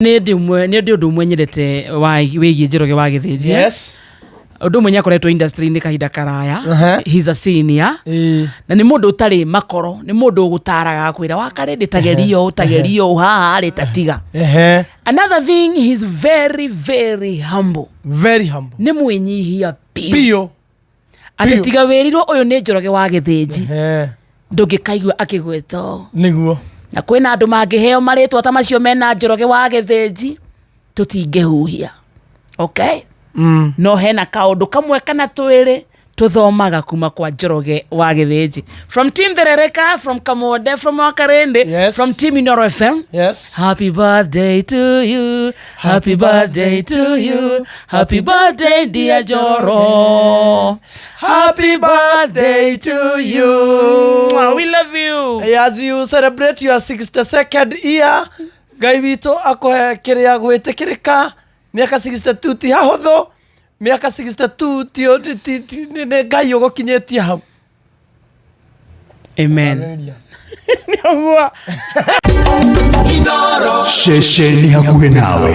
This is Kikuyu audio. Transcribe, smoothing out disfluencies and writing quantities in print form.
Nĩ ndĩ ũmwe nĩ ndĩ ũndũ ũmwe nyendete wa wĩgiĩ Njoroge wa Gĩthĩnji. Ũndũ ũmwe nĩ akoretwo industry-inĩ kahinda karaya. He's a senior. Na nĩ mũndũ ũtarĩ makoro, nĩ mũndũ ũgũtaraga akwĩra wakarĩndĩ tagerio tagerio haha rĩ tatiga. Another thing, he's very very humble. Very humble. Nĩ mwĩnyihia biũ. Biũ. Atĩ Biũ. tiga wĩrirwo ũyũ nĩ Njoroge wa Gĩthĩnji, ndũngĩkaigua akĩgwetwo. Na kwĩna andũ mangĩheo marĩtwa ta macio mena Njoroge wa Gĩthĩnji, tũtingĩhuhia. Okay? No hena kaũndũ kamwe kana twĩrĩ tũthomaga kuma kwa Njoroge wa Gĩthĩnji. From Team Therereka, from Kamwonde, from Wakarĩndĩ, from Team Inooro FM. Happy birthday to you. Happy birthday to you. Happy birthday dear Njoro. Happy birthday to you. Mwah, we love you. As you celebrate your 62nd year, Ngai witũ akũhe kĩrĩa gwĩtĩkĩrĩka. Mĩaka 62 ti hahũthũ. Mĩaka 62 ti ti- ti- nĩ nĩ Ngai ũgũkinyĩtie hau. Amen. Nĩguo. Ceceni hakuhĩ nawe.